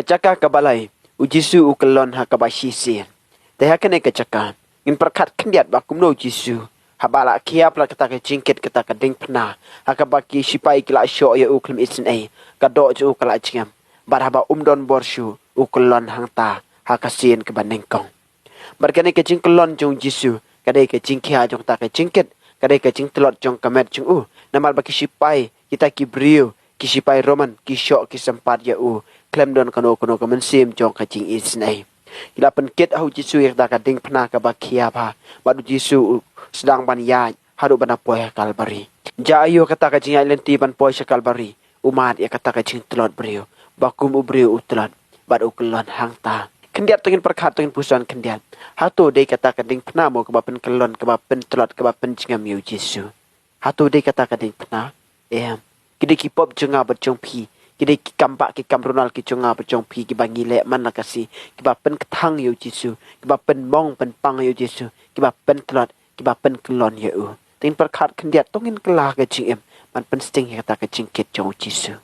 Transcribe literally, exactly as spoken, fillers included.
Jaka kaba lai, u Jisu u kyllon ha kaba shisien. Te ha kane ka jaka, ngin pyrkhat khyndiat ba kumno u Jisu, haba la khia palat kata ka jingkit, kata ka diengphna, ha kaba ki shipai ki la shoh ïa u khlem isynei, ka doh jong u ka la jngem. Bad haba um don bor shuh, u kyllon hangta ha ka sien kaba nyngkong. Bad kane ka jingkyllon jong u Jisu, ka dei ka jingkhia jong kata ka jingkit, ka dei ka jingtlot jong ka met jong u. Namar ba ki shipai, kita ki briew, ki shipai Roman, ki shoh ki sympat ïa u, khlem don kano kano ka mynsiem jong ka jingisynei. Ki la pynkit ha u Jisu ïa kata ka diengphna kaba khia bha, bad u Jisu u sdang ban ïaid haduh ban da poi ha Kalbari. Jia aiu kata ka jingïaid lynti ban poi sha Kalbari, u mad ïa kata ka jingtlot briew, ba kum u briew u tlot, bad u kyllon hangta. Khyndiat to ngin pyrkhat, to ngin puson khyndiat. Hato dei kata ka diengphna mo kaba pynkyllon, kaba pyntlot, kaba pynjngem ïa u Jisu? Hato dei kata ka diengphna? Em. Ki dei ki pop jong nga bad jong phi. Ki dei ki kam bah, ki kam ruh na ki jong nga bad jong phi, kiba ngi leh man la ka sngi, kiba pynkthang ïa u Jisu, kiba pynmong pynpang ïa u Jisu, kiba pyntlot, kiba pynkyllon ïa u. To ngin pyrkhat khyndiat, to ngin kylla ka jingim ban pynsting ïa kata ka jingkit jong u Jisu.